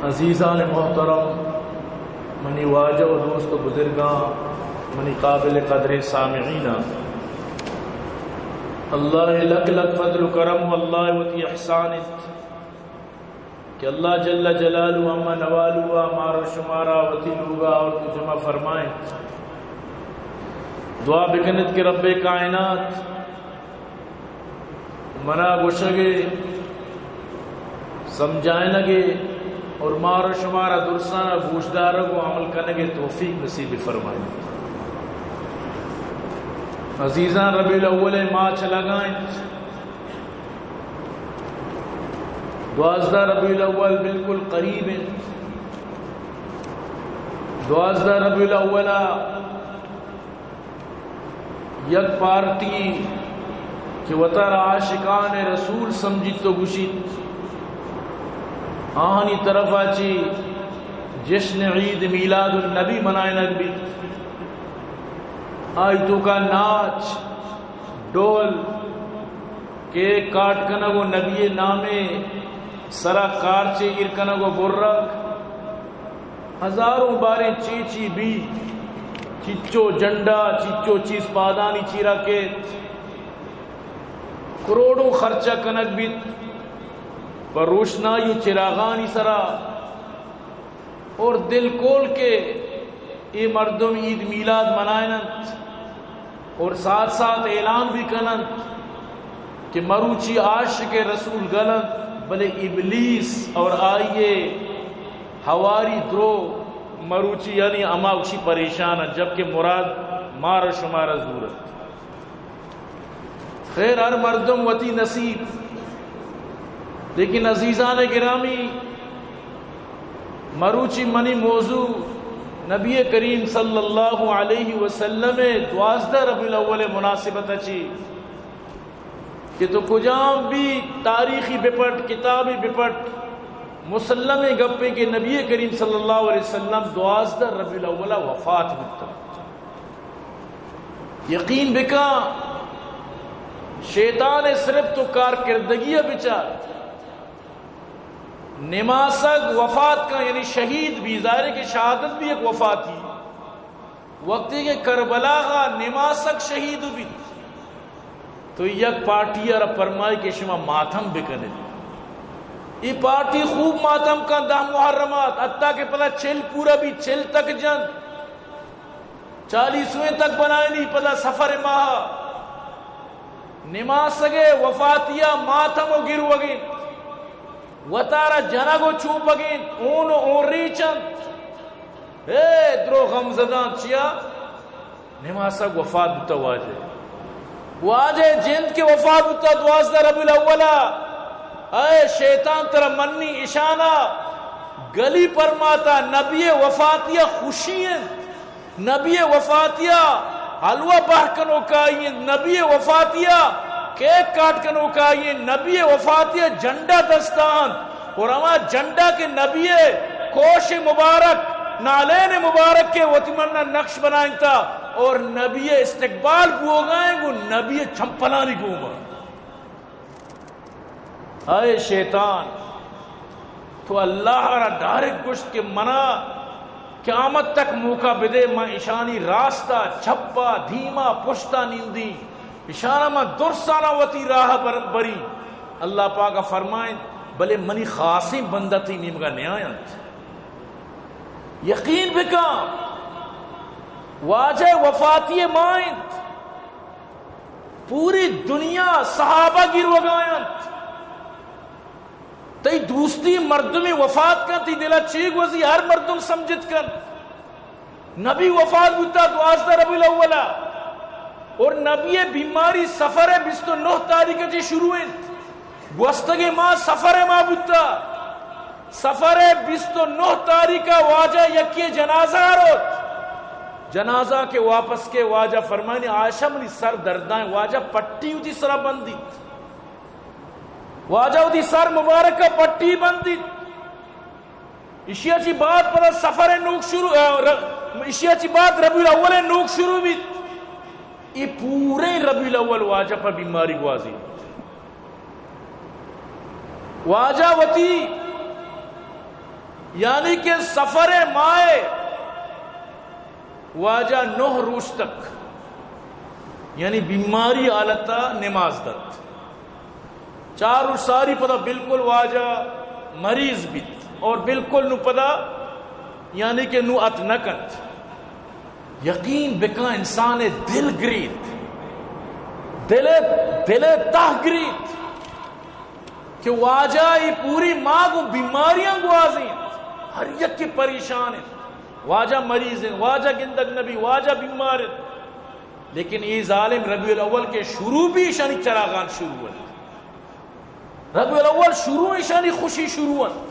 عزیزان محترم، منی واجہ و دوست و بزرگاں، منی قابل قدر سامعین، اللہ لک لک فضل و کرم و اللہ وتی احسان انت کہ اللہ جل جلالہ اما نوالو مارا شمارا وتی لوگا اور تو جمع فرمائیں۔ دعا بکنت کہ رب کائنات منا گوشگ ء، سمجھائینگ ء اور مار و شمارا درسانا گوشدارگ و عمل کنگ ء توفیق نصیب فرمائیت۔ عزیزان، ربیع الاول ء ماہ چلگا انت۔ دوازدہ ربیع الاول بالکل قریب انت۔ دوازدہ ربیع الاول ء یک پارٹی کہ وتارا عاشقان رسول سمجھیت و گوشیت، آہانی طرفا چی جشن عید میلاد النبی منائینگ بیت۔ آئی توکا ناچ، ڈول، کیک کاٹ کنگ و نبی نامے سرا کارچے ایر کنگ و برگ، ہزاروں باریں چی چی بی، چچو جنڈا، چچو چیز پادانی چیرا کیت، کروڑوں خرچہ کنگ بیت پہ روشنائی و چراغانی سرا، اور دل کول کہ اے مردم عید میلاد منائیننت اور ساتھ ساتھ اعلان بھی کننت کہ مروچی عاشق رسول گل انت، بلے ابلیس اور آئیے ہواری درو مروچی یعنی ہما گوشی پریشان انت، جبکہ مراد مار و شمار زور انت۔ خیر، ہر مردم وتی نصیب۔ لیکن عزیزان گرامی، مروچی منی موضوع نبی کریم صلی اللہ علیہ وسلم دوازدہ ربیع الاول مناسبت چی کہ تو کجام بھی تاریخی بپٹ، کتابی بپٹ، مسلم گپے کہ نبی کریم صلی اللہ علیہ وسلم دوازدہ ربیع الاول وفات بوتا۔ یقین بکن، شیطان ء صرف تو کارکردگی ء بچار۔ نماسگ وفات کن، یعنی شہید بی، ظاہر ہے کہ شہادت بھی ایک وفاتی۔ وقتی کہ کربلا غا نماسگ شہید بیت، تو یک پارٹی ء را پرمائی کہ شما ماتم بکنیت۔ ای پارٹی خوب ماتم کن، دہ محرمات، حتی کہ پدا چل پورا بی، چل تک جن۔ چالیسویں تک بنائینی، پدا سفر ماہ نماسگ ء وفاتی ء ماتم و گروگ انت، وتارا جنگ و چوپگ انت، اون و اون ریچ انت۔ اے درو غم زدان چیا؟ نماسگ وفات بوتا واجہ۔ واجہ جند کہ وفات بوتا دوازدہ ربیع الاولا، اے شیطان ترا منی اشانا گلی پرماتا، نبی وفاتی ء خوشی انت۔ نبی وفاتیا حلوہ بہر کنوکائی انت، نبی وفاتیا کیک کاٹ کنوکائی انت، نبی وفاتیا جھنڈا دستا انت، اور ہما جھنڈا کہ نبی کوش مبارک، نعلین مبارک کے وتی منا نقش بنائینتا، اور نبی استقبال بوگا انت گوں نبی چمپلانی گوما۔ اے شیطان، تو اللہ را ڈائریکٹ گوشت کہ منا قیامت تک موقع بدے، من اشانی راستا، چپا، دیما، پشتا نندی، اشانا من درسانا وتی راہ بر-، بری۔ اللہ پاک فرمائیں، بلے منی خاصیں بندہ تئی نیمگا نیاینت۔ یقین بکن، واجہ وفاتی ما انت۔ پوری دنیا صحابہ گروگا انت۔ تئی دوستی مردمی وفات کن، تئی دلا چی گوزی، ہر مردم سمجھت کن۔ نبی وفات بوتا دوازدہ ربیع الاولا، اور نبی بیماری صفر بیست و نہ تاریخ چی شروع انت۔ گوستگیں ماہ صفر ماہ بوتا۔ صفر بیست و نہ تاریخ واجہ یکی جنازہ روت۔ جنازہ کے واپس کے واجہ فرمانی، عائشہ منی سر دردائیں، واجہ پٹی وتی سرا بندیت۔ واجہ وتی سر مبارک پٹی بندیت۔ اشیا چی بعد پدا صفر نوک شروع، ا، ر-، اشیا چی بعد ربیع الاول نوک شروع بیت۔ اے پوریں ربیع الاول واجہ پہ بیماری گوازی۔ واجہ وتی یعنی کہ سفر ماہ واجہ نہ روچ تک، یعنی بیماری حالت نماز دنت۔ چار روچ ساری پدا بالکل واجہ مریض بیت اور بالکل نو پدا، یعنی کہ نو ات نہ کنت۔ یقین بکن انسان دل گریت، دل، دل تہ گریت کہ واجہ ای پوری ماہ گوں بیماریاں گوازینت، ہر یکے پریشان انت۔ واجہ مریض انت، واجہ گندگ نبی، واجہ بیمار انت۔ لیکن ای ظالم ربیع الاول کہ شروع بی ایشانی چراغان شروع انت۔ ربیع الاول شروع ایشانی خوشی شروع انت۔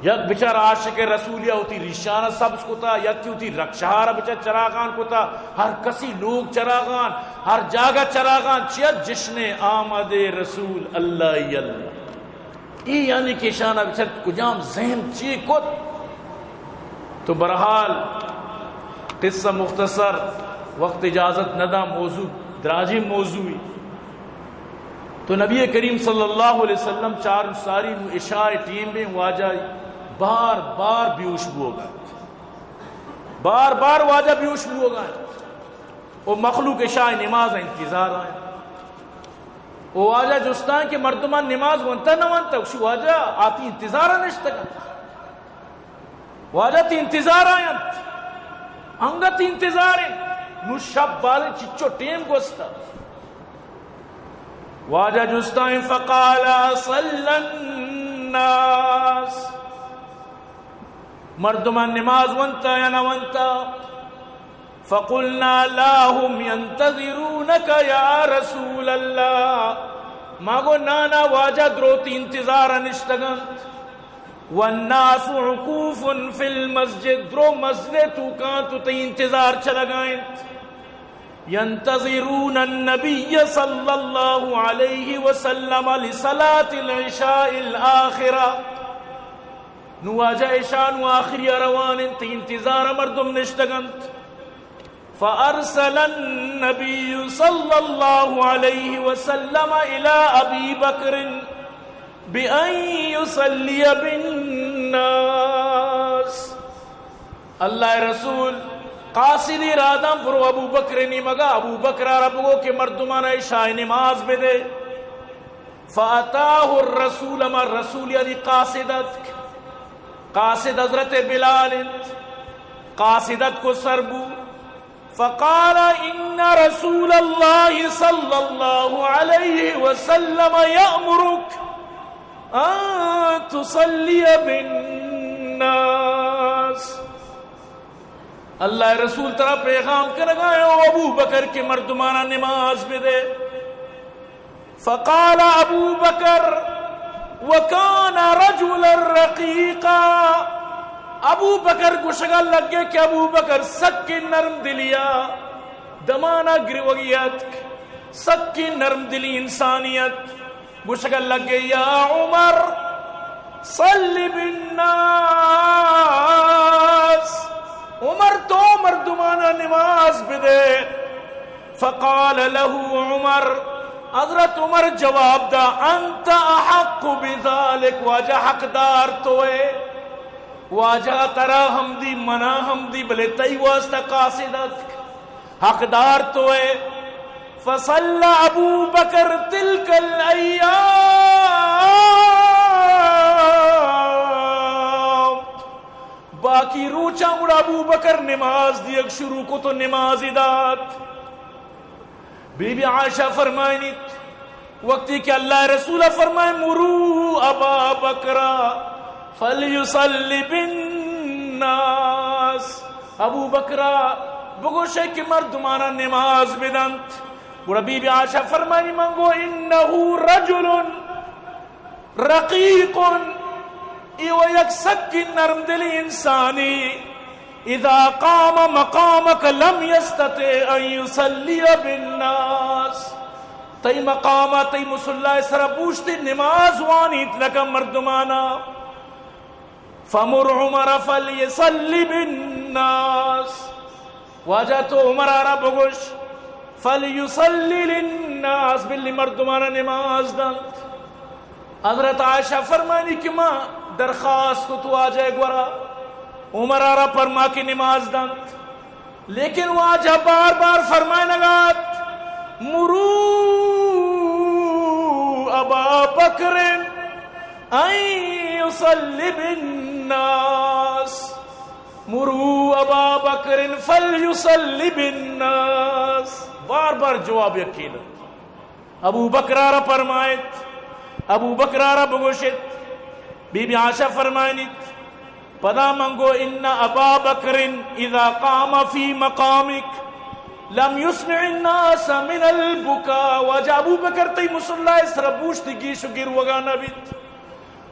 یک بچار عاشق رسولیا وتی ریشانا سبز کتا، یکی وتی رکشہارا بچار چراغان کتا، ہر کسی لوگ چراغان، ہر جاگہ چراغان، چیا؟ جشن آمد رسول، اللہ ای اللہ۔ ای یعنی کہ ایشانا بچار کجام ذہن چی کت۔ تو بہرحال قصہ مختصر، وقت اجازت نہ دا، موضوع دراجیں موضوعی۔ تو نبی کریم صلی اللہ علیہ وسلم چار روچ ساری نو عشاء ٹیم بیں واجہ بار بار بیہوش بوگا، بار بار واجہ بیہوش بوگا۔ او مخلوق عشاء نماز انتظار آئیں۔ او واجہ جستاں کہ مردمان نماز ونتا نہ ونتا، گوشی واجہ آتی انتظار نشتگا۔ واجہ تی انتظار آینت، انگت انتظار انت۔ نو شپ بالیں چچو ٹیم گوستا۔ واجہ جستائیں فقال اصلى الناس، مردمان نماز ونتا یا نہ ونتا؟ فقلنا لا هم ينتظرونك يا رسول الله، ما گو نانا واجہ درو تی انتظار نشتگنت۔ والناس عكوف في المسجد، درو مسجد توکاں تو تئی انتظار چلگا انت۔ ينتظرون النبي صلى الله عليه وسلم لصلاة العشاء الآخرة۔ نو واجہ عشاء نو آخری روان انت، تئی انتظار مردم نشتگنت۔ فأرسل النبي صلى الله عليه وسلم إلى أبي بكر بأن يصلي بالناس۔ اللہ رسول قاصدی راداں برو ابو بکر نیمگا، ابو بکر را بگو کہ مردمان عشاء نماز بدے۔ فأتاه الرسول، ہما رسول یعنی قاصد اتک۔ قاصد حضرت بلال انت۔ قاصد اتک و سر بو۔ فقال إن رسول الله صلى الله عليه وسلم يأمرك أن تصلي بالناس۔ اللہ رسول ترا پیغام کنگا ہے، او ابو بکر، کہ مردمانا نماز بدے۔ فقال أبو بكر وكان رجلا رقيقا۔ ابو بکر گوشگا لگے کہ ابو بکر سکیں نرم دلیا، دمانا گریوگی اتک، سکیں نرم دلی انسانی ات۔ گوشگا لگے، يا عمر صل بالناس، عمر تو مردمانا نماز بدے۔ فقال له عمر، حضرت عمر جواب دا، أنت أحق بذلك، واجہ حقدار تو ئے، واجہ ترا ہم دی، منا ہم دی، بلے تئی واسطہ قاصد اتک، حقدار تو ئے۔ فصلى أبو بكر تلك الأيام، باقی روچاں گڑا ابو بکر نماز دیگ شروع کت و نمازی دات۔ بی بی عائشہ فرمائنیت، وقتی کہ اللہ رسول فرمائے، مروا أبا بكر فليصل بالناس، ابو بکرا بگوشے کہ مردمانا نماز بدنت۔ گڑا بی بی عائشہ فرمائنی، من گو، إنه رجل رقيق، ای و یک سکی نرم دلی انسانی، إذا قام مقامك لم يستطع أن يصلي بالناس، تئی مقاما، تئی مصلی سرا بوشتی نماز وانیت نکن مردمانا۔ فمر عمر فليصل بالناس، واجہ تو عمر را بگوش، فليصل للناس، بلی مردمانا نماز دنت۔ حضرت عائشہ فرمانی کہ ما درخواست کت واجہ گورا، عمر ءَ را پرما کہ نماز دنت، لیکن واجہ بار بار فرمائنگ ءَ ات، مرو ابا بکر ان یصلی بالناس، مرو ابا بکر فلیصلی بالناس۔ بار بار جواب یکین ات۔ ابو بکر ءَ را پرمائیت، ابو بکر ءَ را بگوشت۔ بی بی عائشہ فرمائنیت، پدا من گو، ان ابا بکر اذا قام فی مقامک لم یسمع الناس من البکا۔ واجہ ابو بکر تئی مصلی ءِ سرا بوشت گیش و گروگا نہ بیت۔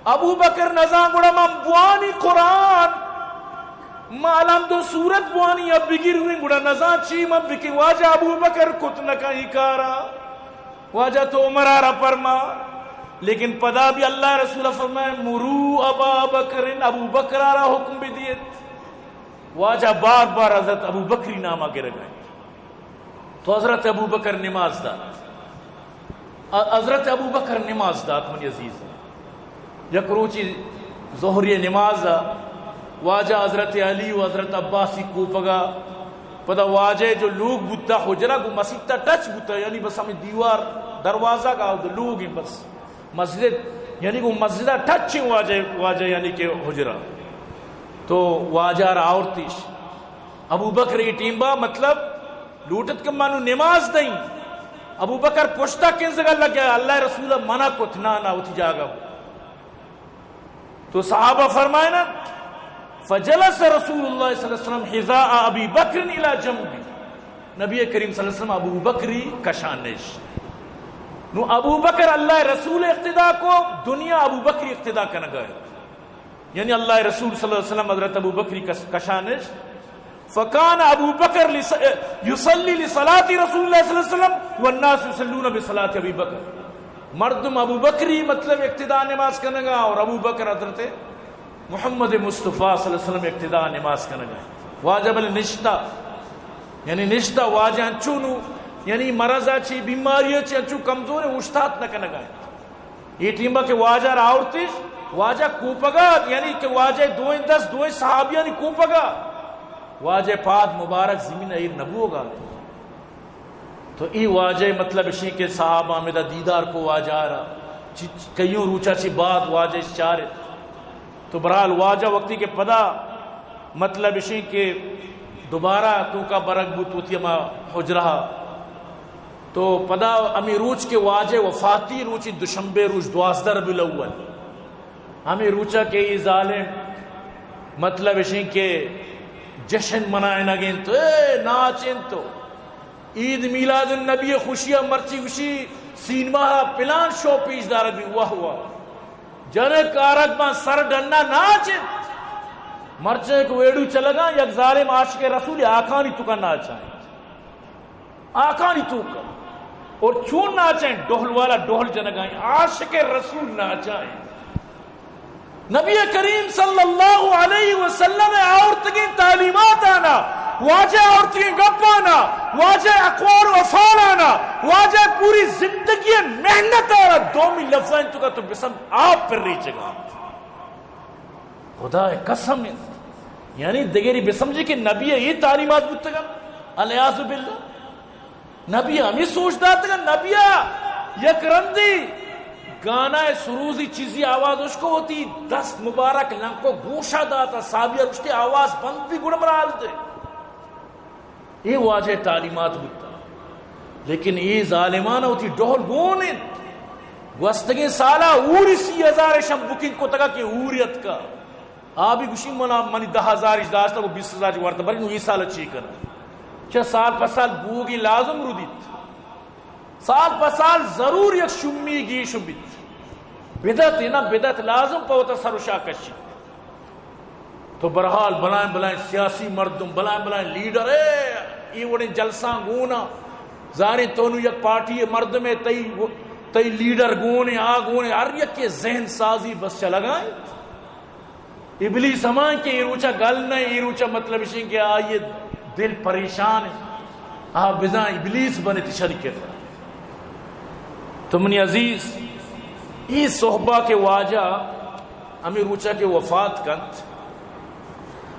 ابو بکر نزان گڑا من بوانی قرآن، ما الحمد و سورت بوانی یا بگرویں گڑا نزان چی من بکن۔ واجہ ابو بکر کت نکن ای کارا۔ واجہ تو عمر ءَ را پرما، لیکن پدا بھی اللہ رسول فرمائے، مرو ابا بکر، ابو بکر ءَ را حکم بدیت۔ واجہ بار بار حضرت ابو بکری نام ءَ گرگ ءَ انت۔ تو حضرت ابو بکر نماز دات۔ ا-، حضرت ابو بکر نماز دات، منی عزیز۔ یک روچی ظہری نماز ءَ واجہ حضرت علی و حضرت عباسی کوپگا، پدا واجہ جو لوگ بوتا، حجرہ گو مسیت ءَ ٹچ بوتا، یعنی بس ہمیں دیوار دروازہ کا لوگ ہیں بس۔ مسجد، یعنی گو مسجد ءَ ٹچ ہیں واجہ، واجہ یعنی کہ حجرہ۔ تو واجہ را آورتیش۔ ابو بکر ای ٹیمبا مطلب لوٹت کہ منو نماز دئیں۔ ابو بکر پشتا کنزگا لگا، اللہ رسول منع کت، نا، نا، وتی جاگہ۔ تو صحابہ فرمائنا، فجلس رسول اللہ صلی اللہ علیہ وسلم حذاء ابی بکر الی جنبی۔ نبی کریم صلی اللہ علیہ وسلم ابو بکری کشانش۔ نو ابو بکر اللہ رسول اقتدا کو، دنیا ابو بکری اقتدا کنگا ہے۔ یعنی اللہ رسول صلی اللہ علیہ وسلم حضرت ابو بکری کش-، کشانش۔ فکان ابو بکر لس-، یصلی لصلاۃ رسول اللہ صلی اللہ علیہ وسلم والناس یصلون بصلاۃ ابی بکر۔ مردم ابو بکری مطلب اقتدا نماز کنگا اور ابو بکر حضرت محمد مصطفیٰ صلی اللہ علیہ وسلم اقتدا نماز کنگا۔ واجہ بل نشتا، یعنی نشتا واجہ انچو نو، یعنی مرض چی بیماری چی انچو کمزور ہے، اوشتات نہ کنگا۔ اے ٹیمبا کہ واجہ را آورتش، واجہ کوپگا، یعنی کہ واجہ دوئیں دست دوئیں صحابیانی کوپگا، واجہ پاد مبارک زمین ایر نبوگا۔ تو ای واجہ مطلب اشی کہ صحابہ ہمدا دیدار کو واجہ را، چی-، کئیوں روچا چی بعد واجہ چارت۔ تو برحال واجہ وقتی کہ پدا مطلب اشی کہ دوبارہ توکا برگ بوت وتی ہما حجرہ، تو پدا ہمے روچ کہ واجہ وفاتی روچی دوشنبے روچ دوازدہ ربیع الاول، ہمے روچا کہ ای ظالم مطلب اشیں کہ جشن منائنگ انت، اے ناچ انت، عید میلاد النبی خوشی مرچی خوشی سینما پلان شو پیش دارگ بی، واہ واہ، جنک آرگ باں سر ڈنا ناچ انت۔ مرچی ایک ویڈیو چلگا، یک ظالم عاشق رسول آکانی توکا ناچائیں۔ آکانی توکا۔ اور چون ناچائیں؟ ڈہل والا ڈہل جنگائیں۔ عاشق رسول ناچائیں۔ نبی کریم صلی اللہ علیہ وسلم آورتگیں تعلیمات آنا، واجہ آورتگیں گپ آنا، واجہ اقوال و افعال آنا، واجہ پوری زندگی محنت آنا، دومی لفظاں توکا تو بسم آپ پر ریچگا۔ خدا قسم انت۔ یعنی دگری بسمجھی کہ نبی ء اے تعلیمات بوتگا؟ العیاذ باللہ۔ نبی ء ہمیں سوچ داتگا، نبی ء یک رندی گانا ء سروزی چیزی آواز اشکو ہوتی، دست مبارک لنکو گوشا داتا، صحابی ء رشتے آواز بند بھی گڑ مرال دے۔ اے واجہ تعلیمات بوتا، لیکن اے ظالمان وتی ڈہل گون انت۔ گوستگیں سالا اوری سی ہزار شم بکنگ کتگا کہ اوری اتکا۔ آ بھی گوشی منا، منی دہ ہزار اش داشتا، وہ بیس ہزار چی ورتا، بلے نو اے سال چی کنا؟ چہ سال پہ سال بوگی لازم رودیت۔ سال پہ سال ضرور یک شمی گیش بیت۔ بدعت ہے نا، بدعت لازم پہ وتا سر و شاہ کشی۔ تو برحال بلائیں بلائیں سیاسی مردم، بلائیں بلائیں لیڈر، اے، اے وڑیں جلساں گونا، زاریں تو نو یک پارٹی مردم ہے، تئی، تئی لیڈر گون ہے، آ گون ہے، ہر یک کے ذہن سازی بس چلگائیں۔ ابلیس ہمان کہ اے روچا گل نہ، اے روچا مطلب اشیں کہ آئیے دل پریشان ہے۔ آ بزاں ابلیس بنے تئی شری کردار۔ تو منی عزیز، ای صحبہ کہ واجہ ہمے روچا کہ وفات کنت،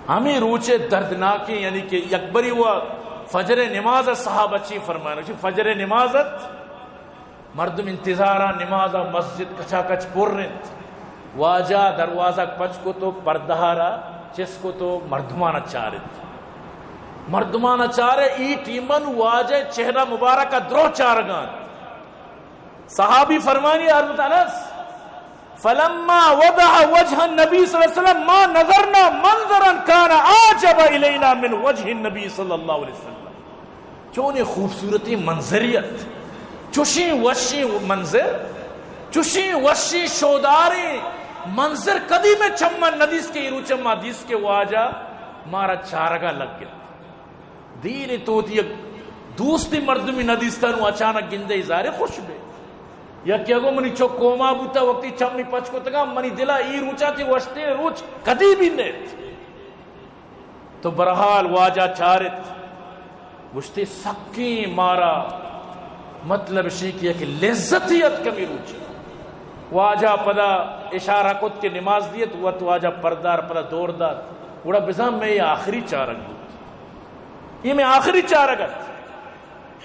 ہمے روچے دردناکیں، یعنی کہ یک بری و فجر نماز ء صحابہ چی فرمائنت؟ فجر نماز ات، مردم انتظارا نمازا، مسجد کچا کچ پر انت۔ واجہ دروازہ پچ کت و پردہ را چست کت و مردمانا چارت۔ مردمانا چارے، ای ٹیمن واجہ چہرہ مبارک درو چارگان۔ صحابی فرمانی، حضرت انس، فلما وضح وجه النبي صلى الله عليه وسلم ما نظرنا منظرا كان أعجب إلينا من وجه النبي صلى الله عليه وسلم۔ چونیں خوبصورتیں منظرے ات، چوشیں وشیں منظر، چوشیں وشیں شوداریں منظر کدی مئے چماں ندیست کہ اے روچ ما دیست کہ واجہ مارا چارگا لگت۔ دیر انت وتی یک دوستیں مردمے ندیستہ، نوں اچانک گندئے، ظاہر ہے خوش بئے۔ یکے گو منی چک کوما بوتا، وقتی چمی پچ کتگاں، منی دلا اے روچا چہ وشتریں روچ کدی بی نیت۔ تو بہرحال واجہ چارت، گوشتی سکیں مارا، مطلب اشی کہ یک لذتے اتک ہمے روچ۔ واجہ پدا اشارہ کت کہ نماز دیت، وت واجہ پردار پدا دور دات، گڑا بزاں مئے آخری چارگ بوت۔ اے مئے آخری چارگ ات۔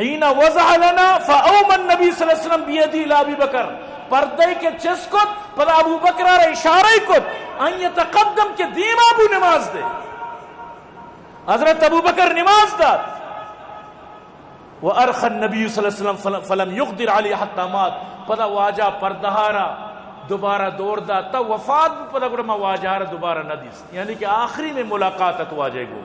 حين وضح لنا فأومى النبي صلى الله عليه وسلم بيده إلى أبي بكر۔ پردہ کہ چست کت، پدا ابو بکر ء را اشارہ کت، ان يتقدم، کہ دیما بو نماز دے۔ حضرت ابو بکر نماز دات۔ وأرخى النبي صلى الله عليه وسلم فلم، فلم يقدر عليه حتى مات۔ پدا واجہ پردہ را دوبارہ دور دات، تا وفات بو، پدا گڑا ما واجہ را دوبارہ نہ دیست۔ یعنی کہ آخری مئے ملاقات ات واجہ گو۔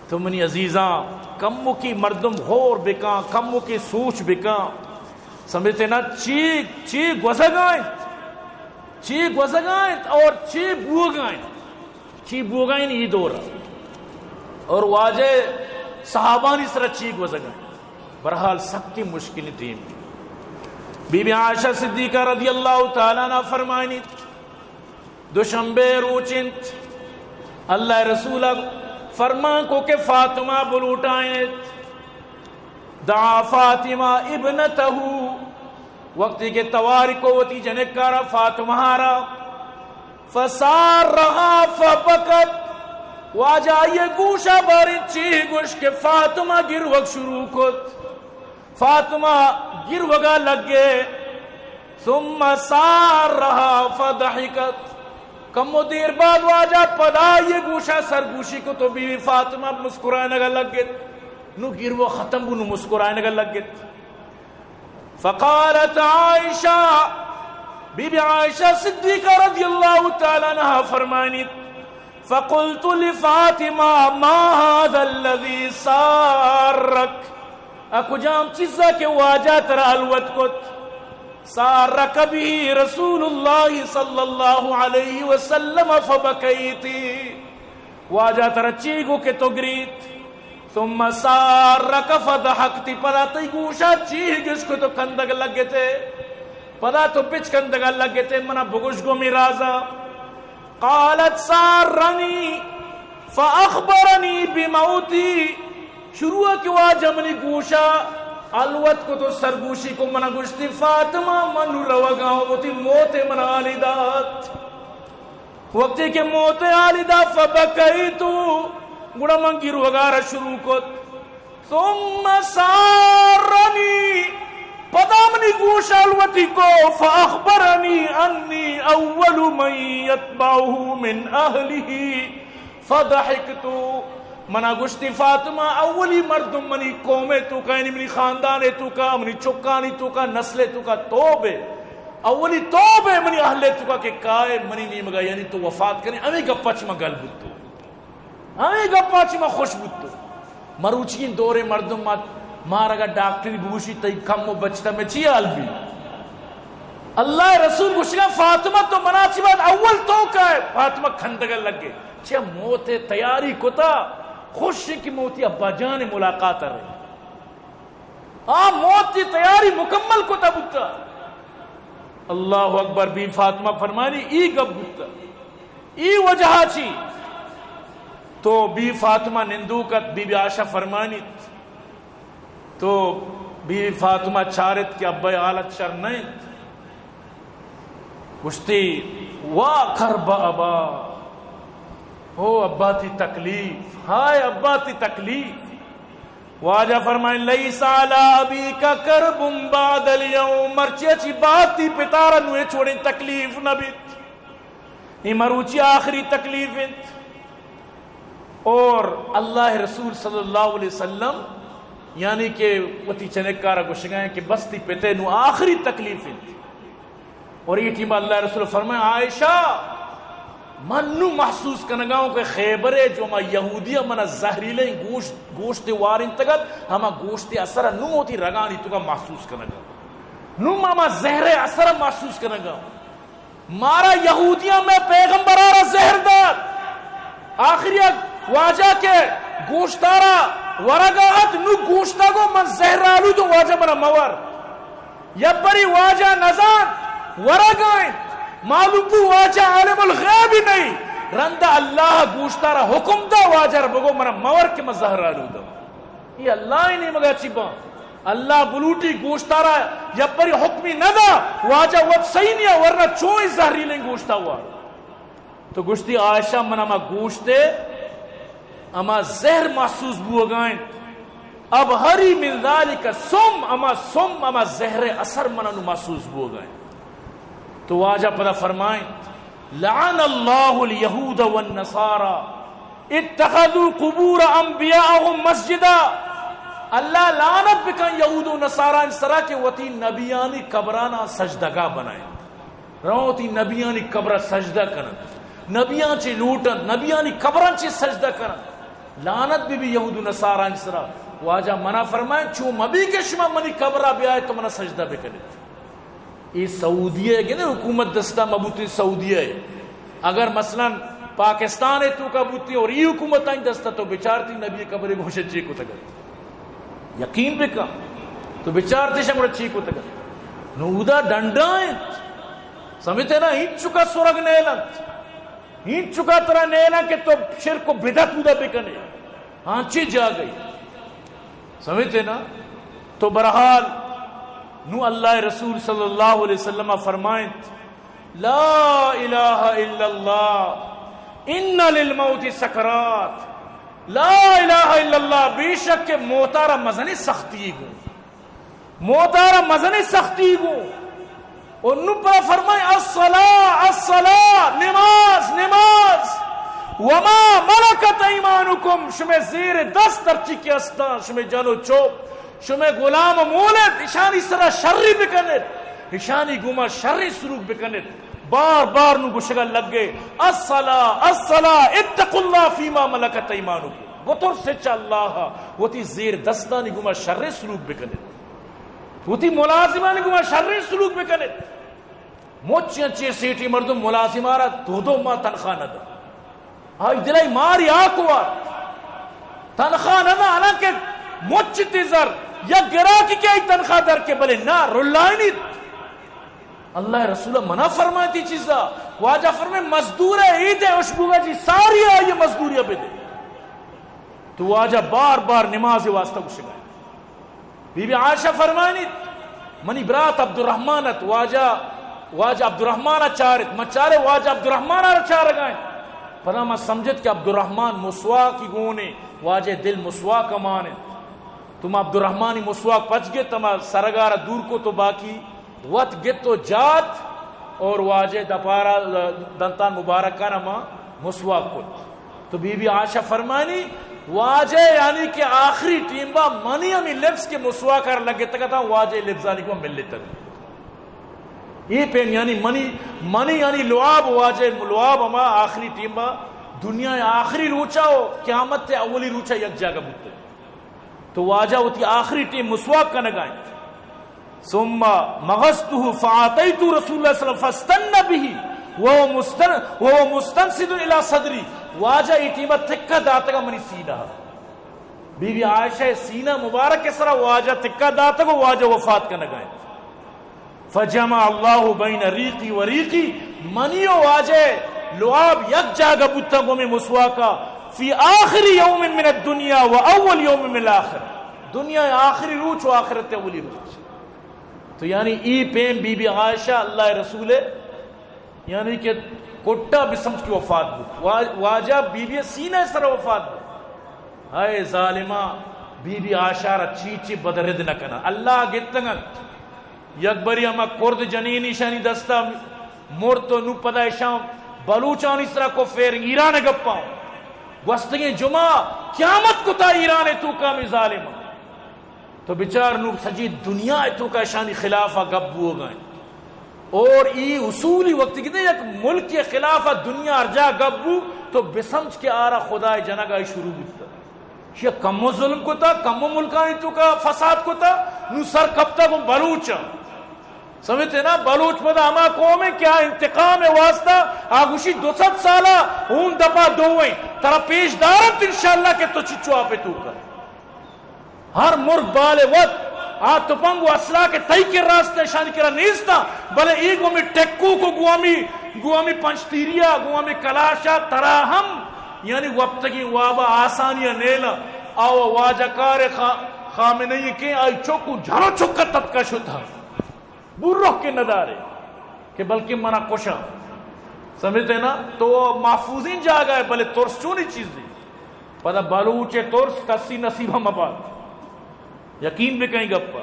تو منی عزیزاں، کموکی مردم غور بکاں، کموکی سوچ بکاں، سمجھتے نا، چی، چی گوزگا انت، چی گوزگا انت اور چی بوگا انت، چی بوگا انت ای دور اور واجہ صحابانی سرا چی گوزگا انت۔ بہرحال سکیں مشکلیں ٹیم۔ بی بی عائشہ صدیقہ رضی اللہ تعالی عنہا فرمائنیت، دوشنبے روچ انت، اللہ ء رسول ء فرمان کو کہ فاطمہ بلوٹائینت۔ دعا فاطمہ ابنتہ، وقتی کہ توار کو وتی جنکارا فاطمہ را، فسارها فبكت، واجہ آئی گوشا باریں چی گوش کہ فاطمہ گروگ شروع کت۔ فاطمہ گروگا لگے۔ ثم سارها فضحكت۔ کمو دیر بعد واجہ پدا آئی گوشا سرگوشی کو تو بی بی فاطمہ مسکرائنگا لگت۔ نو گروگ ختم بو، نو مسکرائنگا لگت۔ فقالت عائشہ، بی بی عائشہ صدیقہ رضی اللہ تعالی عنہا فرمائنیت، فقلت لفاطمہ ما هذا الذي سارك، ا کجام چیزا کہ واجہ ترا الوت کت؟ سارك به رسول الله صلى الله عليه وسلم فبكيت، واجہ ترا چی گو کہ تو گریت؟ ثم سارك فضحكت، پدا تئی گوشا چی گش کو تو کندگ لگتے، پدا تو پچ کندگ لگتے، منا بگوش گو می رازا۔ قالت سارني فأخبرني بموتي، شروع کہ واجہ منی گوشا الوت کو تو سرگوشی کو، منا گوشتی فاطمہ من روگا ہوں، وتی موت منا حالی دات۔ وقتی کہ موت حالی دا، فبكيت، گڑا من گروگارا شروع کت۔ ثم سارني، پدا منی گوش الوتی کو، فأخبرني أني أول من يتبعه من أهله، فضحكت۔ منا گوشتی فاطمہ، اولی مردم منی قوم توکا، یعنی منی خاندان توکا، منی چکانی توکا، نسل توکا تو بے۔ اولی تو بے منی اہل توکا کہ کائے منی نیمگا، یعنی تو وفات کنے۔ ہمے گپا چہ ما گل بوتو، ہمے گپا چہ ما خوش بوتو۔ مروچی دورے مردم ما، مارگا ڈاکٹری بگوشی تئی کم و بچتا میں چی حال بی؟ اللہ رسول گوشگا فاطمہ تو منا چی بعد اول تو کائے؟ فاطمہ کھندگا لگے۔ چہ موت تیاری کتا، خوش کہ موتی ابا جان ملاقات رہے۔ آ موت ءِ تیاری مکمل کتا بوتا۔ اللہ اکبر۔ بی فاطمہ فرمانی، ای گپ بوتا، ای وجہ چی؟ تو بی فاطمہ نندوک ات، بی بی عائشہ فرمانی، تو بی بی فاطمہ چارت کہ ابا ءِ حالت شر نہ انت۔ گوشتی، وا کرب ابا، او ابا تئی تکلیف، ہائے ابا تئی تکلیف۔ واجہ فرمائیں، لیس علی ابیک کرب بعد الیوم، مرچی چی بعد تئی پتارا نوں ہچ وڑیں تکلیف نہ بیت۔ اے مروچی آخری تکلیف انت۔ اور اللہ رسول صلی اللہ علیہ وسلم یعنی کہ وتی چنکارا گوشگائیں کہ بس تئی پتے نوں آخری تکلیف انت۔ اور اے ٹیم اللہ رسول فرمائیں، عائشہ، من نوں محسوس کنگاؤں کہ خیبرے جو ہما یہودیاں منا زہریلیں گوشت، گوشت وارینتگت، ہما گوشت اثر نوں وتی رگانی توکا محسوس کنگاؤں۔ نوں ہما زہر اثر محسوس کنگاؤں۔ مارا یہودیاں مئے پیغمبرارا زہر دات۔ آخری واجہ کہ گوشتارا ورگا ات، نوں گوشتا گو من زہر آلودوں، واجہ منا مور۔ یبری واجہ نزانت، ورگا انت، معلوم بو واجہ عالم الغیب نہیں۔ رندا اللہ گوشتارا حکم دا، واجہ را بگو منا مور کہ من زہر آلودوں۔ اے اللہ ءِ نیمگا چی باں؟ اللہ بلوٹی گوشتارا یبری حکمی ندا، واجہ وت سہی نیا، ورنہ چوئیں زہریلیں گوشتا وار۔ تو گوشتی، عائشہ، من ہما گوشتے، ہما زہر محسوس بوگا انت۔ ابحری من ذلک سم، ہما سم، ہما زہر اثر منا نوں محسوس بوگا انت۔ تو واجہ پدا فرمائیں، لعن اللہ الیہود والنصاری اتخذوا قبور انبیائهم مسجدا۔ اللہ لعنت بکن یہود و نصارانی سرا کہ وتی نبیانی قبرانا سجدگاہ بنائیں۔ رو وتی نبیانی قبرا سجدہ کنن، نبیان چے لوٹن، نبیانی قبران چے سجدہ کنن۔ لعنت بہ بی یہود و نصارانی سرا۔ واجہ منا فرمائیں، چو مبی کہ شما منی قبرا بیائے تو منا سجدہ بکنیت۔ اے سعودیہ ءِ گندے حکومت دستا مبوتیں، سعودیہ ءِ۔ اگر مثلاً پاکستان ءِ توکا بوتیں اور اے حکومت آنی دستا، تو بچارتی نبی قبر گوشت چے کتگ ات۔ یقین بکن، تو بچارتی شمرا چے کتگ ات۔ نوں اودا ڈنڈا انت۔ سمجھتے نا، ہینچکا سرگ نیل انت۔ ہینچکا ترا نیل انت کہ تو شرک و بدعت اودا بکنے۔ ہاں، چی جاگہے؟ سمجھتے نا؟ تو بہرحال، نوں اللہ رسول صلی اللہ علیہ وسلم فرمائنت، لا الہ الا اللہ، ان للموت سکرات۔ لا الہ الا اللہ، بے شک کہ موتارا مزنیں سختی گوں۔ موتارا مزنیں سختی گوں۔ و نوں پدا فرمائیں، الصلاة، الصلاة، نماز، نماز۔ وما ملکت ایمانکم، شمے زیر دست ہرچی کہ استاں، شمے جن و چوک، شمے غلام و مولد، اشانی سرا شری بکنیت، اشانی گوما شری سلوک بکنیت۔ بار بار نوں گوشگا لگے، الصلاة، الصلاة، اتقوا اللہ فیما ملکت ایمانکم۔ بترس چہ اللہ، وتی زیر دستانی گوما شری سلوک بکنیت۔ وتی ملازمانی گوما شریں سلوک بکنیت۔ مچ انچیں سیٹی مردم ملازمارا دو دو ماہ تنخواہ نہ دنت۔ آئی دلائی ماری آ کوار۔ تنخواہ نہ دنت، حالانکہ مچ تی زر، یک گراکی کہ آئی تنخواہ در کے، بلے نہ، رلائینیت۔ اللہ رسول منع فرمائیتی چیزا۔ واجہ فرمائے، مزدور ہے، عید ہے، اشبوگا جی، ساری آئی مزدوری بدے۔ تو واجہ بار بار نماز واسطہ گوشگا۔ بی بی عائشہ فرمائنیت، منی برات عبدالرحمن ات، واجہ، واجہ عبدالرحمن ء چارت، من چارے واجہ عبدالرحمن ء را چارگا انت۔ پدا من سمجھت کہ عبدالرحمن مسواکی گونے، واجہ دل مسواک مان انت۔ تو من عبدالرحمنی مسواک پچ گت، ہما سرگارا دور کو تو باقی وت گت و جات اور واجہ دپارا دنتان مبارکان ہما مسواک کت۔ تو بی بی عائشہ فرمانی، واجہ یعنی کہ آخری ٹیمبا منی ہمی لبز کہ مسواک ہر لگتگا تھا، واجہ لبزانی کو ملتگ۔ یہ پین یعنی منی، منی یعنی لعاب واجہ، لعاب ہما آخری ٹیمبا دنیا آخری روچا و قیامت اولی روچا یک جاگہ بوتگ۔ تو واجہ وتی آخری ٹیم مسواک کنگا انت۔ ثم مغزته فاعطيت رسول الله صلى الله عليه وسلم فاستن به وهو مستن-، وهو مستنسد الى صدري۔ واجہ ای ٹیمہ تکہ داتگا منی سینہ۔ بی بی عائشہ سینہ مبارک سرا واجہ تکہ داتگ و واجہ وفات کنگا انت۔ فجمع الله بين ريقي وريقه، منی و واجہ لعاب یک جاگہ بوتاں گوں ہمے مسواکا، في آخر يوم من الدنيا وأول يوم من الآخرة، دنیا آخری روچ و آخرت اولی روچ۔ تو یعنی ای پیم بی بی عائشہ اللہ رسول یعنی کہ کٹا بسمجھ کہ وفات بوت۔ وا-، واجہ بی بی سینہ سر وفات بوت۔ ہائے ظالما، بی بی عائشہ را چی چی بدرد نہ کنا۔ اللہ گتگن۔ یک بری ہما کرد جنین ایشانی دستا مرت و نو پدا ایشان بلوچانی سرا کو فیر ایران گپاں۔ گوستگیں جمعہ قیامت کتا ایران توکا ہمے ظالما۔ تو بچار نو سجی دنیا توکا ایشانی خلافا گپ بوگا انت۔ اور ای اصولی وقتی کہ یک ملک خلافا دنیا ہر جا گپ بو تو بسمجھ کہ آرا خدای جنگا شروع بوتا۔ شیا کمو ظلم کتا، کمو ملکانی توکا فساد کتا، نو سر کپتا گوں بلوچاں۔ سمجھتے نا؟ بلوچ پدا ہما قوم ہے کہ آ انتقام واسطہ آ گوشی دو سد سالا ہون دپا دوئیں، ترا پیش دارت انشاءاللہ کہ تو چچو آپ توکا۔ ہر مرگ بال وت، آ تپنگ و اسلحہ کہ تئی کرا است، اشانی کرا نیستا، بلے ای گومی ٹکو کو گوامی، گوامی پنچ تیریا، گوامی کلاشا ترا ہم، یعنی وپتگی وابا آسانی نیلا۔ آو واجہ کار خا-، خامنہ ای کہ آئی چکو جھرو چکا تتکا شتا۔ برو کہ ندارے کہ بلکہ منا کشاں۔ سمجھتے نا؟ تو محفوظین جاگہ ہے، بلے ترس چونی چیزی۔ پدا بلوچ ترس کسی نصیب مبات۔ یقین بکن گپا۔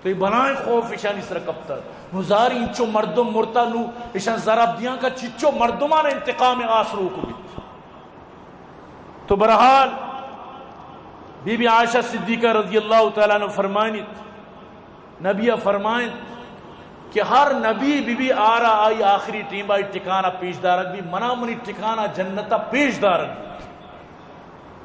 تو یہ بلائیں خوف اشانی سر کپتا۔ نو زاری انچو مردم مرتا، نو اشان ضرب دیاں کا چچو مردمان انتقام آس روک بیت۔ تو بہرحال بی بی عائشہ صدیقہ رضی اللہ تعالی عنہ فرمائنیت، نبی فرمائنت کہ ہر نبی بی بی آرا آئی آخری ٹیم آئی ٹکانا پیش دارگ بی، منا منی ٹکانا جنتا پیش دارگ بی۔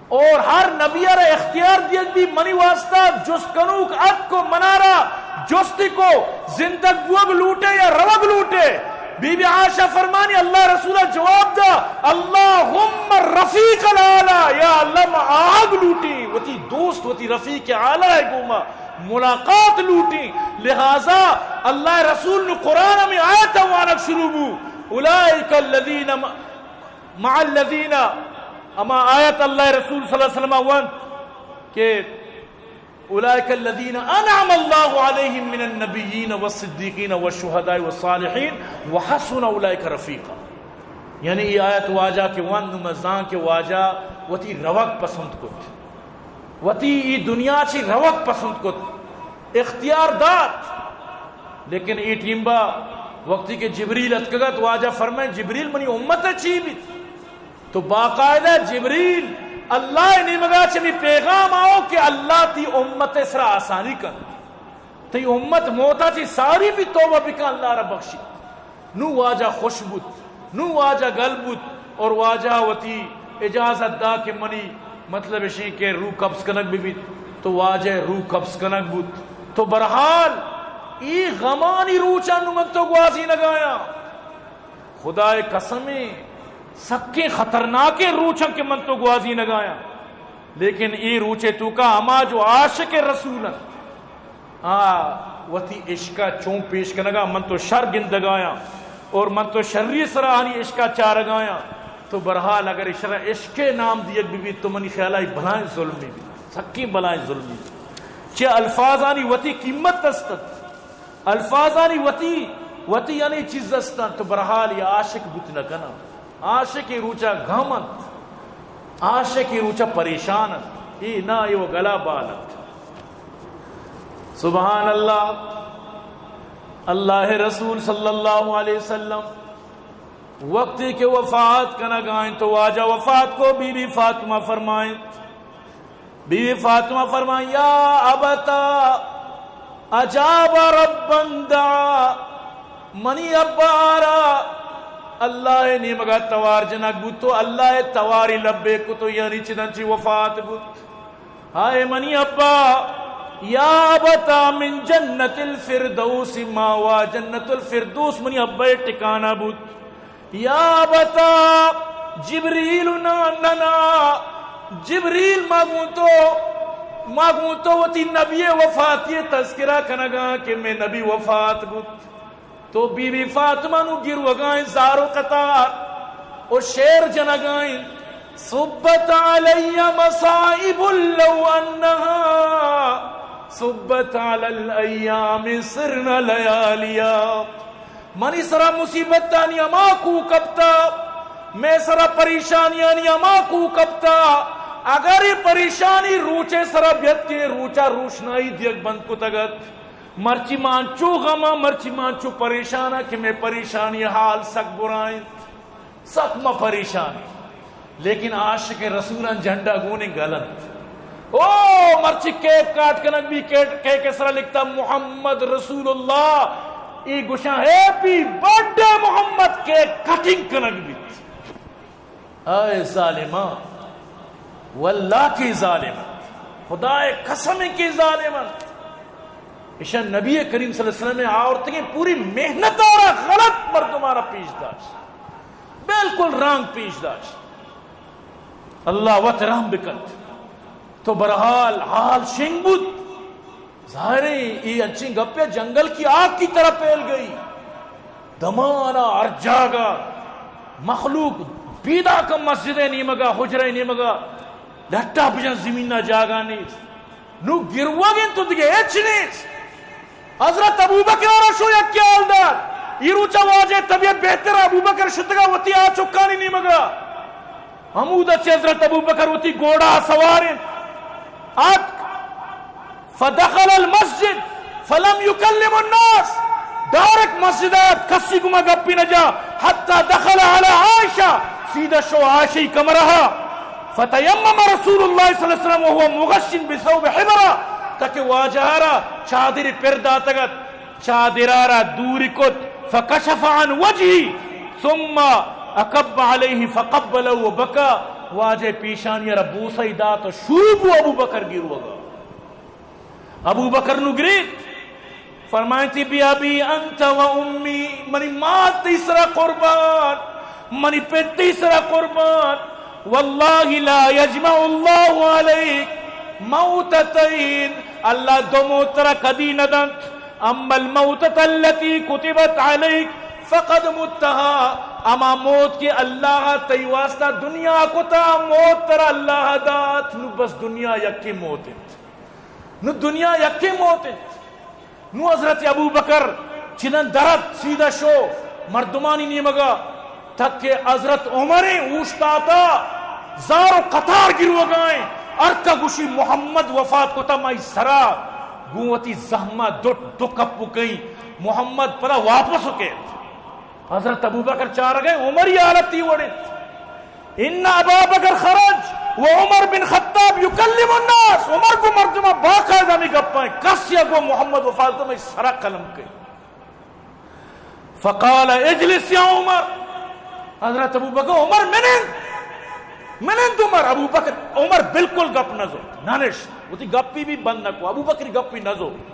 اور ہر نبی را اختیار دیگ بی، منی واسطہ جست کنوک اتکو منارا جستی کو، زندگ بوگ لوٹے یا روگ لوٹے۔ بی بی عائشہ فرمانی، اللہ رسول جواب دا، اللہم رفیق الاعلی، یا اللہ ما آگ لوٹی، وتی دوست، وتی رفیق اعلی گوما ملاقات لوٹی۔ لہذا اللہ رسول نو قرآن ہمیں آیت وانگ شروع بو، اولئک الذین مع الذین، ہما آیت اللہ رسول صلی اللہ علیہ وسلم وانت کہ اولئک الذین انعم اللہ علیہم من النبیین والصدیقین والشہداء والصالحین وحسن اولئک رفیقا۔ یعنی ای آیت واجہ کہ وانت نو مزان کہ واجہ وتی روگ پسند کت، وتی ای دنیا چی روگ پسند کت، اختیار دات۔ لیکن ای ٹیمبا وقتی کہ جبریل اتکگت، واجہ فرمائے، جبریل منی امت چی بیت؟ تو باقاعدہ جبریل اللہ نیمگا چمی پیغام آؤ کہ اللہ تی امت سرا آسانی کن، تی امت موتا چی ساری بھی توبہ بکن، اللہ را بخشی۔ نو واجہ خوش بوت، نو واجہ گل بوت اور واجہ وتی اجازت دا کہ منی مطلب اشیں کہ روح قبض کنگ بہ بیت، تو واجہ روح قبض کنگ بوت۔ تو بہرحال ای غمانی روچاں نو من تو گوازینگایاں۔ خدائے قسمیں سکیں خطرناکیں روچاں کہ من تو گوازینگایاں۔ لیکن ای روچے توکا ہما جو عاشق رسول انت، آ وتی عشقا چون پیش کنگا من تو شر گندگایاں اور من تو شری سرا آنی عشقا چارگایاں۔ تو بہرحال اگر اشرا عشق نام دیگ بہ بیت تو منی خیالا ای بلائیں ظلمی بیت، سکیں بلائیں ظلمی بیت۔ چہ الفاظانی وتی قیمت است انت، الفاظانی وتی، وتی یعنی چیز است انت، تو بہرحال ای عاشق بوت نہ کناں۔ عاشق روچا غم انت، عاشق روچا پریشان انت، ای نہ ای و گلا بال انت۔ سبحان اللہ، اللہ رسول صلی اللہ علیہ وسلم وقتی کہ وفات کنگائیں تو واجہ وفات کو، بی بی فاطمہ فرمائیں، بی بی فاطمہ فرمائیں، یا ابتا اجاب ربا دعا، منی ابا آرا اللہ نیمگا توار جنگ بوتو، اللہ تواری لبے کتو، یعنی چدن چی وفات بوت۔ ہائے منی ابا، یا ابتا من جنت الفردوس ماوا، جنت الفردوس منی ابا ٹکانہ بوت۔ یا ابتا جبریل ناننا، جبریل ما گوں تو، ما گوں تو وتی نبی وفاتی تذکرہ کنگا کہ میں نبی وفات بوت۔ تو بی بی فاطمہ نو گروگائیں زار و قطار و شعر جنگائیں، صبت علی مصائب لو انها صبت علی الایام صرن لیالیا۔ منی سرا مصیبتانی ہما کوہ کپتا، مئے سرا پریشانیانی ہما کوہ کپتا۔ اگر اے پریشانی روچے سرا بیت کہ روچا روشنائی دیگ بند کتگ ات، مرچی ما انچو غم آں، مرچی ما انچو پریشان آں کہ مئے پریشانی حال سک برا انت۔ سک ما پریشان ایں، لیکن عاشق رسولاں جھنڈا گون انت گل انت۔ او مرچی کیک کاٹ کنگ بی، کیک، کیک ءِ سرا لکھتا محمد رسول اللہ، اے گوشاں ہیپی برتھ ڈے محمد، کیک کٹنگ کنگ بیت۔ اے ظالماں، واللہ کہ ظالم انت، خدا ءِ قسم کہ ظالم انت۔ ایشاں نبی کریم صلی اللہ علیہ وسلم ءِ آورتگیں پوری محنت ءَ را غلط مردم ءَ را پیش داشت۔ بالکل رانگ پیش داشت۔ اللہ وت رحم بکنت۔ تو بہرحال حال شنگ بوت۔ ظاہر ہے اے انچیں گپے، جنگل کی آگ کی طرح پھیل گئی۔ دمانا ہر جاگہ مخلوق پیداک، مسجد ءِ نیمگا، حجرہ ءِ نیمگا لٹا بجن، زمین ءَ جاگہ نیست۔ نو گروگ انت و دگہ ہچ نیست۔ حضرت ابوبکر ءَ را شو یک حال دات۔ اے روچا واجہ ءِ طبیعت بہتر، ابوبکر شتگا وتی آ چکانی نیمگا۔ ہمودا چہ حضرت ابوبکر وتی گھوڑا سوار انت۔ آتک، فدخل المسجد فلم یکلم الناس۔ ڈائریکٹ مسجد ءَ آت، کسی گوما گپی نہ جا۔ حتی دخل علی عائشہ، سیدھا شو عائشہ ءِ کمرہ ءَ۔ فتیمم رسول اللہ صلی اللہ علیہ وسلم وهو مغش بثوب حبرہ، تاکہ واجہ ءَ را چادرے پر داتگ ات، چادر ءَ را دور کت، فکشف عن وجهه ثم اکب علیہ فقبله وبکى، واجہ ءِ پیشانی ءَ را بوسہ ئی دات و شروع بو ابوبکر گروگا۔ ابوبکر نو گریت، فرمائیتی، بأبی انت و امی، منی مات تئی سرا قربان، منی پت تئی سرا قربان، واللہ لا یجمع اللہ علیک موتتین، اللہ دو موت ترا کدی نہ دنت۔ اما الموتۃ التی کتبت علیک فقد متھا، ہما موت کہ اللہ ءَ تئی واسطہ دنیا کتا، موت ترا اللہ ءَ دات، نو بس دنیا یکے موت انت۔ نو دنیا یکیں موت انت۔ نو حضرت ابوبکر چدن درت، سیدھا شو مردمانی نیمگا، تک کہ حضرت عمر اوشتاتا، زار و قطار گروگائیں، ہر کا گوشی محمد وفات کتا مئی سرا، گوں وتی زہما دو، دو کپ کئی، محمد پدا واپس کیت۔ حضرت ابوبکر چارگ ءَ، عمر ءِ حالت اے وڑ انت۔ ان ابا بکر خرج و عمر بن خطاب یکلم الناس، عمر گوں مردماں باقاعدہ ہمے گپاں، کس یا گوں محمد وفات کتا مئی سرا قلم کئی۔ فقال اجلس یا عمر، حضرت ابوبکر، عمر منند، منند عمر۔ ابوبکر، عمر بالکل گپ نہ زرت، نہ نشت، وتی گپی بھی بند نہ کو، ابوبکر گپی نہ زرت۔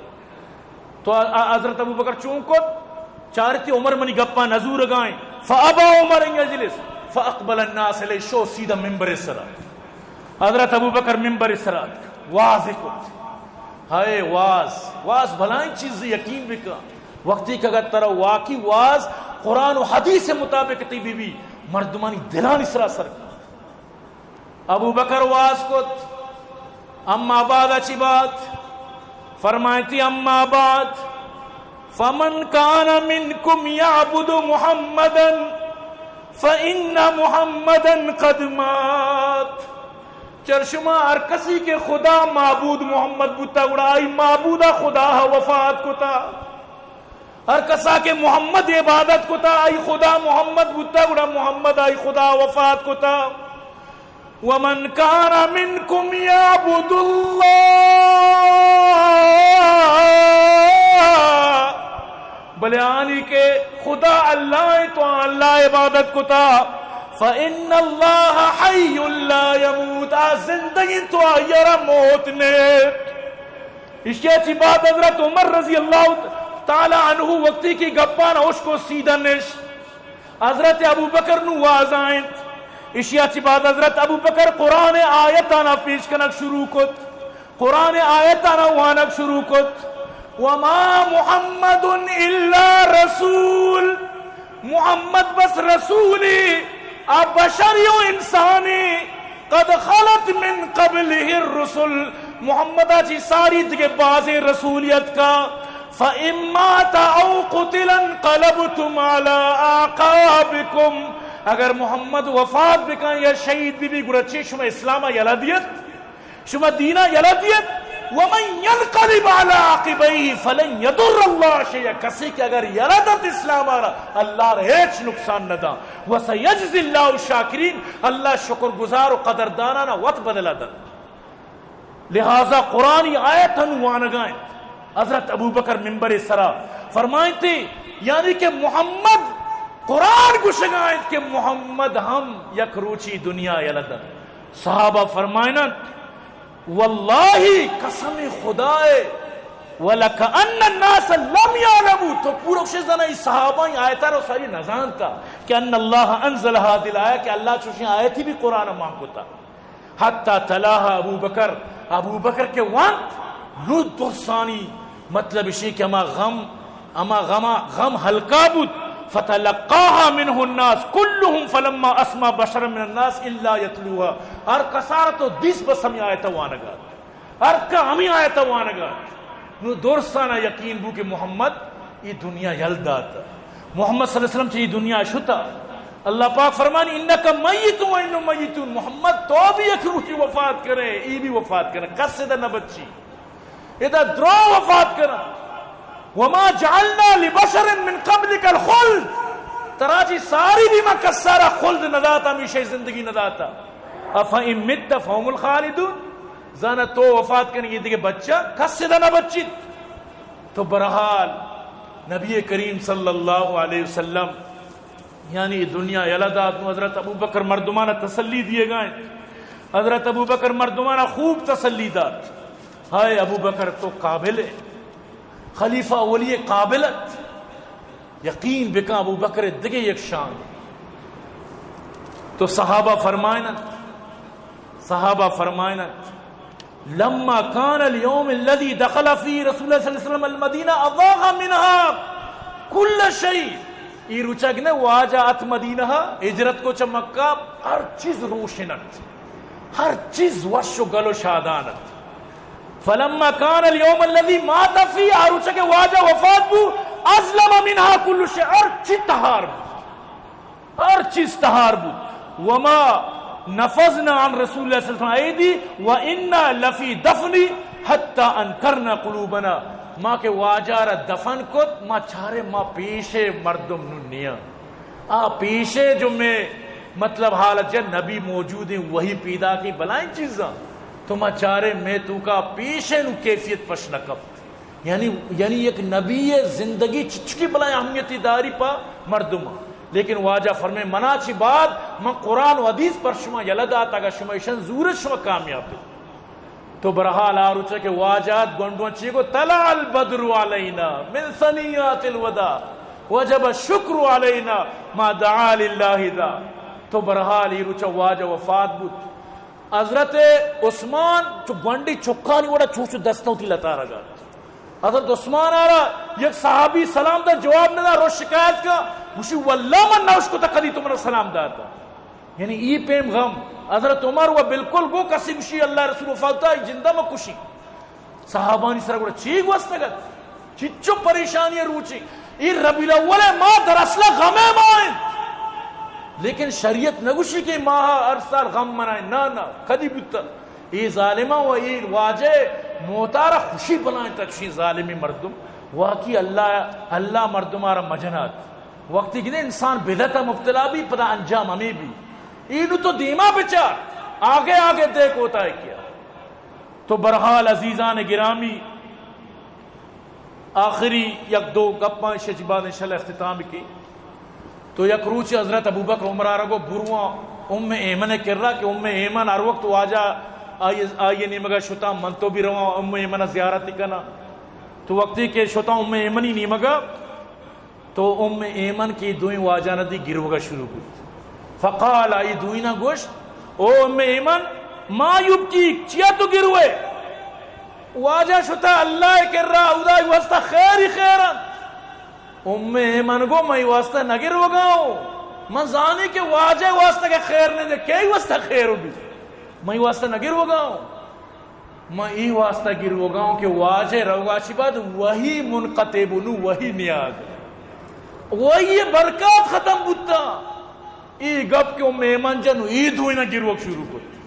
تو ا-، ا-، حضرت ابوبکر چون کت؟ چارتی عمر منی گپاں نہ زورگائیں۔ فابا عمر ان یجلس فاقبل الناس الیہ، شو سیدھا ممبر سرا۔ حضرت ابوبکر ممبر سرا واز کت۔ ہائے واز، واز بلائیں چیز، یقین بکن۔ وقتی کہ اگر ترا واقعی واز قرآن و حدیث مطابق تئی بی بی، مردمانی دلانی سرا اثر کن۔ ابوبکر واز کت، اما بعد، اچی بعد فرمائیتی، اما بعد فمن کان منکم یعبد محمدا فان محمدا قد مات۔ چر شما ہر کسی کہ خدا معبود محمد بوتا، گڑا آئی معبودا خدا وفات کتا۔ ہر کسا کہ محمد عبادت کتا، آئی خدا محمد بوتا، گڑا محمد آئی خدا وفات کتا۔ ومن کان منکم یعبد اللہ، بلے آنی کہ خدا اللہ انت و اللہ عبادت کتا، فان اللہ حی لا یموت، آ زندگ انت و آئی را موت نیت۔ اشیا چی بعد حضرت عمر رضی اللہ تعالی عنہ وقتی کہ گپان اشکو، سیدھا نشت۔ حضرت ابوبکر نو وازائنت۔ اشیا چی بعد حضرت ابوبکر قرآن آیتانا پیش کنگ شروع کت۔ قرآن آیتانا وانگ شروع کت۔ وما محمد الا رسول۔ محمد بس رسولی، آ بشری و انسانی۔ قد خلت من قبله الرسل، محمد ءَ چہ ساری دگہ بازیں رسولی اتکا۔ فإن مات أو قتل انقلبتم على أعقابكم۔ اگر محمد وفات بکن یا شہید بی بی، گڑا چی شما اسلام یلا دیت؟ شما دینا یلا دیت؟ ومن ينقلب على عقبيه فلن يضر الله شيئا۔ کسی کہ اگر یلا دات اسلام را، اللہ را ہیچ نقصان نہ داں۔ وسيجزي الله الشاكرين، اللہ شکر گزار و قدردانانا وت بدلہ دنت۔ لہذا قرآنی آیت ہم وانگا انت۔ حضرت ابوبکر ممبر سرا فرمائنتے، یعنی کہ محمد، قرآن گوشگا انت کہ محمد ہم یک روچی دنیا یلہ دنت۔ صحابہ فرمائنت، واللہ، قسم خدائے، ولکأن الناس لم يعلموا، تو پورا گوشے زانا ای صحابہ ای آیتا رو ساری نزانتا کہ ان اللہ انزل هذه الآیہ، کہ اللہ چوشیں آیتی بھی قرآن مان کتا۔ حتی تلاها ابو بکر، ابو بکر کہ وانت، نو درسانی مطلب اشی کہ ہما غم، ہما غم، غم ہلکا بوت۔ فتلقاها منه الناس كلهم فلما اسمع بشرا من الناس الا يتلوها۔ ہر کسارا تو دیس بس ہمی آیت وانگا۔ ہر کا ہمی آیت وانگا۔ نو درسانا یقین بو کہ محمد ای دنیا یل دات۔ محمد صلی اللہ علیہ وسلم چہ ای دنیا شتا۔ اللہ پاک فرمانی، انک میت و انهم میتون، محمد تو بھی یک روچی وفات کرے، ای بھی وفات کرے، کس ادا نہ بچی، ادا درو وفات کرا۔ وما جعلنا لبشر من قبلك الخلد، ترا چی ساری بھی ما کسارا خلد نہ داتا، ہمیشہ زندگی نہ داتا۔ افإن مت فهم الخالدون، زانا تو وفات کنگی دگہ بچا، کس ادا نہ بچیت۔ تو برحال نبی کریم صلی اللہ علیہ وسلم یعنی دنیا یلہ دات، نو حضرت ابوبکر مردمانا تسلی دیگا انت۔ حضرت ابوبکر مردمانا خوب تسلی دات، ہائے ابوبکر تو قابل ہے، خلیفہ اولی قابل ات، یقین بکن ابوبکر دگہ یک شان۔ تو صحابہ فرمائنت، صحابہ فرمائنت، لما كان اليوم الذي دخل فيه رسول الله صلى الله عليه وسلم المدينة أضاء منها كل شيء۔ ای روچگ نہ واجہ ات مدینہ، ہجرت کو چہ مکہ، ہر چیز روشن ات، ہر چیز وش و گل و شادان ات۔ فلما كان اليوم الذي مات فيه، آ روچگ کہ واجہ وفات بو، أظلم منها كل شيء، ہر چیز تہار بو۔ ہر چیز تہار بوت۔ وما نفضنا عن رسول الله صلى الله عليه وسلم أيدي وإنا لفي دفنه حتى أنكرنا قلوبنا۔ ما کہ واجہ را دفن کت، ما چارے ما پیشے مردم نو نیاں۔ آ پیشے جو میں مطلب حالت جا نبی موجود ہیں، وہی پیدا کی بلائیں چیزاں۔ تو ما چارے میں تو کا پیشے نو کیفیت پش نہ کپت۔ یعنی، یعنی یک نبی زندگی چچکی بلائیں اہمیتی داری پا مردم۔ لیکن واجہ فرمے، منا چی بعد من قرآن و حدیث پر شما یلہ دات، اگر شما ایشان زورت شما کامیاب بیت۔ تو برحال آ روچہ کہ واجہ گونڈواں چی گو، طلع البدر علينا من ثنيات الوداع وجب الشكر علينا ما دعا لله ذا۔ تو برحال ای روچہ واجہ وفات بوت۔ حضرت عثمان چو گونڈی چکانی وڑا چوچو دستاں وتی لتارگا۔ حضرت عثمان آرا یک صحابی سلام دا، جواب ندا، رو شکایت کا، گوشی واللہ من نوش کو تا کدی تو منا سلام داتا۔ یعنی ای پیم غم۔ حضرت عمر و بالکل گو کسی گوشی اللہ رسول وفات دا، جندہ مکشی۔ صحابانی سرا گڑا چی گوستگ ات؟ چچو پریشانی روچی۔ ای ربیع الاول ما در اصل غم ما انت۔ لیکن شریعت نگوشی کہ ماہ ہر سال غم منائیں۔ نا، نا، کدی بوتا؟ ای ظالمہ و ای واجہ موتارا خوشی بلائیں تکشی ظالمی مردم۔ واقعی اللہ، اللہ مردم آرا مجنات۔ وقتی کہ انسان بدعت مبتلا بی، پدا انجام ہمیں بی۔ اینو تو دیما بچار، آگے آگے دے کوتا ہے کیا۔ تو برحال عزیزان گرامی، آخری یک دو گپاں شچ بعد انشاءاللہ اختتام کی۔ تو یک روچ حضرت ابوبکر عمر آرگو برواں ام ایمن کرا کہ ام ایمن ہر وقت واجہ آئی، آئی نیمگا شتا، من تو بھی رواں ام ایمن زیارت کنا۔ تو وقتی کہ شتا ام ایمنی نیمگا، تو ام ایمن کہ دوئیں واجہ ندی گروگا شروع بوت۔ فقال، ای دوئینا گوشت، او ام ایمن، ما یبکیک، چیا تو گروئے؟ واجہ شتا اللہ کرا، اودا واسطہ خیر ہی خیر انت۔ ام ایمن گو، مئی واسطہ نہ گروگاؤں، من زانی کہ واجہ واسطہ کہ خیر نہ دے، کئی واسطہ خیر بی، مئی واسطہ نہ گروگاؤں۔ من اے واسطہ گروگاؤں کہ واجہ روگا چی بعد وحی منقطع بو، نو وحی نیاد، وحی برکات ختم بوتا۔ اے گپ کہ ام ایمن جن اے دوئینا گروگ شروع کت۔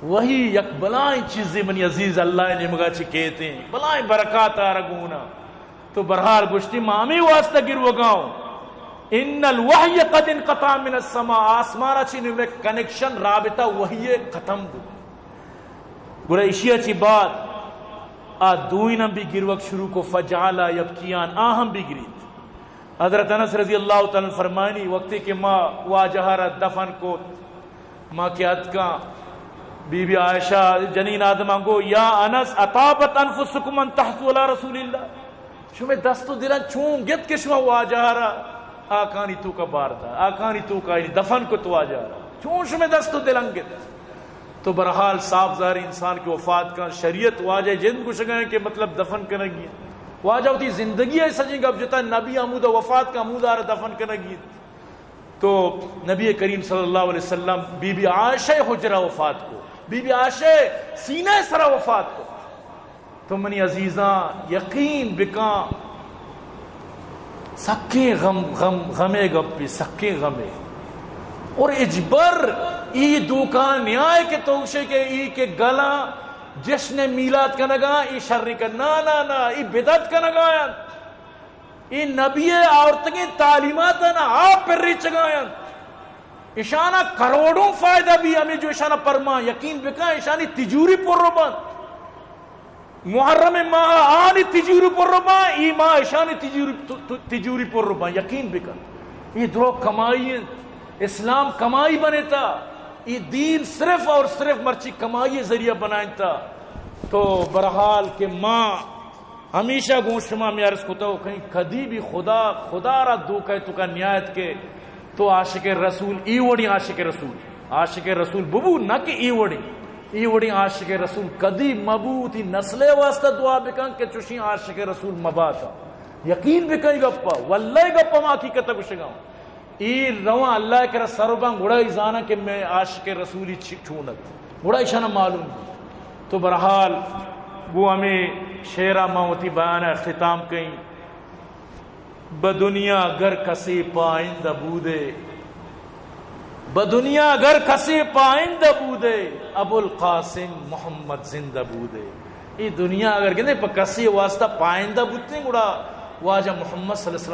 وحی یک بلائیں چیزے منی عزیز اللہ نیمگا چی کہتے ہیں، بلائیں برکات آرگونا۔ تو بہرحال گوشتی، ما ہمے واسطہ گروگاؤں۔ ان الوحی قد انقطع من السماء، آسمانا چی نمے کنکشن، رابطہ وحی ختم بو۔ گڑا اشیا چی بعد آ دوئیناں بھی گروگ شروع کو، فجعلا یبکیان، آ ہم بھی گریت۔ حضرت انس رضی اللہ تعالی عنہ فرمائنی، وقتی کہ ما واجہ را دفن کو، ما کہ اتکاں، بی بی عائشہ جنین آدمان گو، یا انس، اطابت انفسکم ان تحثوا علی رسول اللہ؟ شمے دست و دلان چون گت کہ شما واجہ را آکانی توکا بار دا، آکانی توکا یعنی دفن کت واجہ را؟ چون شمے دست و دلان گت؟ تو بہرحال صاف ظاہر انسان کہ وفات کن، شریعت واجہ جند گوشگا ہیں کہ مطلب دفن کنگی۔ واجہ وتی زندگی ہے سجیں گپ جتا، نبی ہمودا وفات کا، ہمودا را دفن کنگی۔ تو نبی کریم صلی اللہ علیہ وسلم بی بی عائشہ حجرہ وفات کو، بی بی عائشہ سینہ سرا وفات کو۔ تو منی عزیزاں، یقین بکاں، سکیں غم، غم، غمے گپے، سکیں غمے۔ اور اجبر ای دوکان نیائے کہ تو گوشے کہ ای کہ گلاں جشن میلاد کنگا، ای شر کن، نا، نا، نا، ای بدعت کنگا انت۔ ای نبی آورتگیں تعلیمات نا آپ پر ریچگا انت۔ اشانا کروڑوں فائدہ بھی ہمیں جو اشانا پرما، یقین بکاں اشانی تجوری پر بند۔ محرم ماہ آنی تجوری پر باں، ای ماہ اشانی تجوری، تو، تو، تجوری پر باں، یقین بکن۔ ای درو کمائی انت، اسلام کمائی بنیتا، ای دین صرف اور صرف مرچی کمائی ذریعہ بنائنتا۔ تو بہرحال کہ ما ہمیشہ گوں شما میں عرض کتا ہوں، کہیں کدی بھی خدا، خدا را دھوکہ توکا نیایت کہ تو عاشق رسول، ای وڑیں عاشق رسول، عاشق رسول ببو، نہ کہ ای وڑیں، ای وڑیں عاشق رسول کدی مبو۔ تی نسلے واسطہ دعا بکن کہ چوشیں عاشق رسول مباتا۔ یقین بکن ای گپا، واللہ ای گپا ما حقیقت گوشگا ہوں۔ ای رواں اللہ کرا سر باں، گڑا ای زاناں کہ میں عاشق رسولی چی-، چونت، گڑا ایشانا معلوم بی۔ تو بہرحال گوں ہمیں شعرا ما وتی بیان اختتام کئیں۔ بدنیا گر کسے پائندہ بودے، بدنیا گر کسے پائندہ بودے، ابوالقاسم محمد زندہ بودے۔ ای دنیا اگر گندے پہ کسے واسطہ پائندہ بوتیں، گڑا واجہ محمد صلی اللہ علیہ وسلم